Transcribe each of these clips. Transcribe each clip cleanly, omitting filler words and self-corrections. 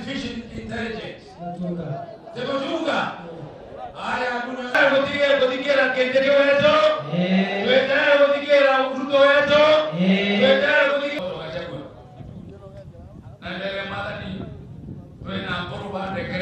Artificial intelligence. Tekujuga. Haya kuna gutigera gutigera Kindiki wetu. Twetera gutigera Ruto wetu. Twetera gutigera Gachagua. Na mbere mathani twina nguru bandeke.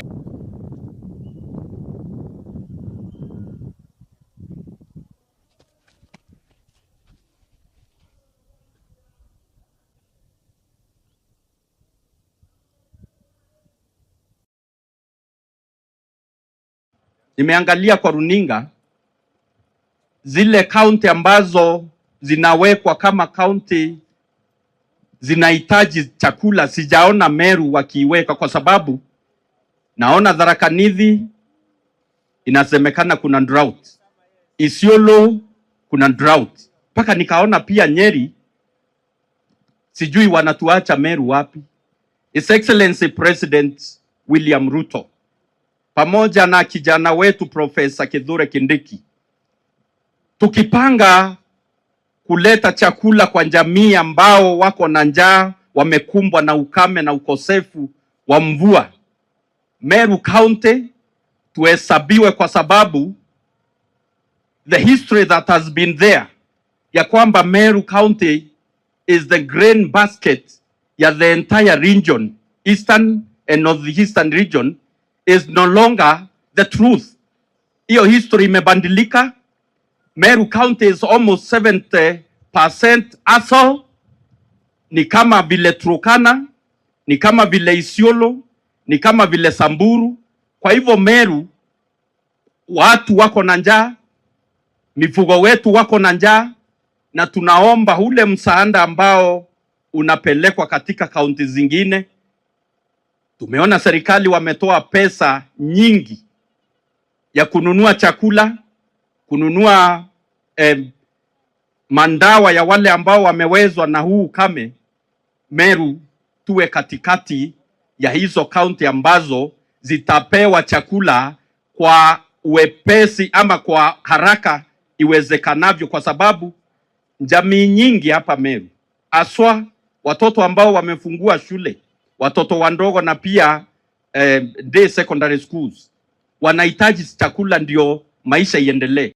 Nimeangalia kwa runinga zile kaunti ambazo zinawekwa kama kaunti zinahitaji chakula, sijaona Meru wakiiweka, kwa sababu naona Tharaka Nithi inasemekana kuna drought, Isiolo kuna drought, mpaka nikaona pia Nyeri, sijui wanatuacha Meru wapi. His Excellency President William Ruto pamoja na kijana wetu Profesa Kithure Kindiki, tukipanga kuleta chakula kwa jamii ambao wako na njaa, wamekumbwa na ukame na ukosefu wa mvua, Meru County tuhesabiwe, kwa sababu the history that has been there ya kwamba Meru County is the grain basket ya the entire region, Eastern and Northeastern region is no longer the truth. Hiyo history imebadilika. Meru County is almost 70% ASAL, ni kama vile Turkana, ni kama vile Isiolo, ni kama vile Samburu. Kwa hivyo Meru watu wako na njaa, mifugo wetu wako na njaa, na tunaomba ule msaada ambao unapelekwa katika kaunti zingine. Tumeona serikali wametoa pesa nyingi ya kununua chakula, kununua mandawa ya wale ambao wamewezwa na huu ukame. Meru tuwe katikati ya hizo kaunti ambazo zitapewa chakula kwa uwepesi ama kwa haraka iwezekanavyo, kwa sababu jamii nyingi hapa Meru, aswa watoto ambao wamefungua shule, watoto wadogo na pia day secondary schools wanahitaji chakula ndio maisha iendelee.